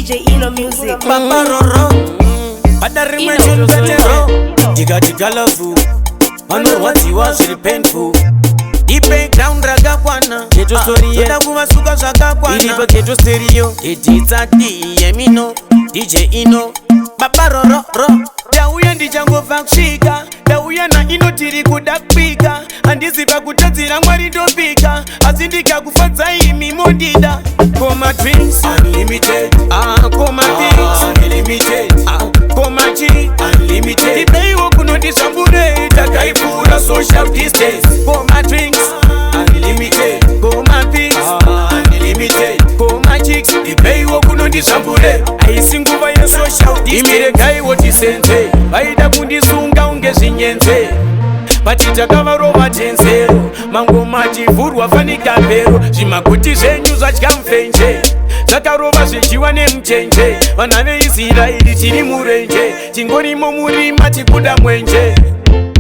DJ Eno Music. Papa Roro Pada rimwe Ino. Chunbetero Ndikati colorful, vanorwadziwa zviri painful. Ipe ground rakakwana. Ghetto story, yeah. Toda kuvasuka zvakakwana. Iri paGhetto Stereo. Editsati yemino DJ Ino Baba Roro ro. Ndauya ndichangobva kusvika, ndauya naIno, tiri kuda kupika. Handisi pakutadzira Mwari, ndopika, asi ndikakufadza imi mondida. Koma drinks Unlimited. Ah, koma pics. Unlimited. Ah, koma chi. Unlimited. Ipeiwo kunoti zvambure, takaipfuura social distance. Koma drinks. Unlimited. Koma pics. Unlimited. Koma chicks. Ipeiwo kunoti zvambure. Haisi nguva yesocial distance. Imiregaiwo tisenze, vaida kundisunga unge zvinyenze, but takavarova tenzero. Mangoma achivhurwa fanikapero, zvimaguti zvenyu zvadya mufenje, zvakarova zvidyiwa nemuchenje. Vana veIsraeri tiri murenje, tingorimo murima tikuda mwenje.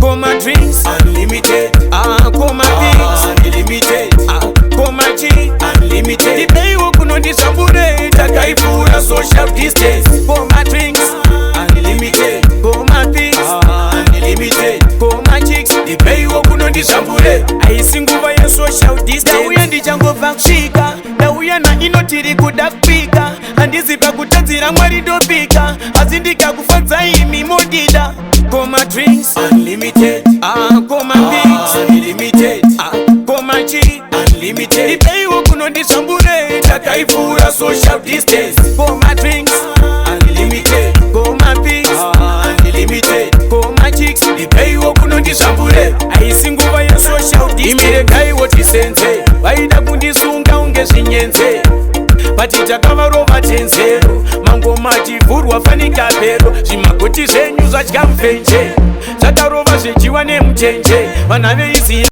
Koma drinks. Unlimited. Ah, koma pics. Unlimited. Ah, koma chi. Unlimited. Ipeiwo kunondizvambure, takaipfuura social distance. Koma drinks. Unlimited. Koma pics. Unlimited. Koma chicks. Ipeiwo kunondizvambure. Haisi nguva yesocial distance. Ndauya ndichangobva kusvika, ndauya naIno, tiri kuda kupika. Handisi pakutadzira Mwari, ndopika, asi ndikakufadza imi mondida. Koma drinks. Unlimited. Ah, koma pics. Unlimited. Ah, koma chi. Unlimited. Ipeiwo kunondizvambure, Takaipfuura social distance. Koma drinks. Unlimited. Koma pics. Unlimited. Koma chicks. Ipeiwo kunondizvambure. Haisi nguva yesocial distance. Imiregaiwo tisenze, vaida kundisunga unge zvinyenze, but takavarova tenzero. Mangoma achivhurwa fanikapero, zvimaguti zvenyu zvadya mufenje, zvakarova zvidyiwa nemuchenje. Vana veIsraeri.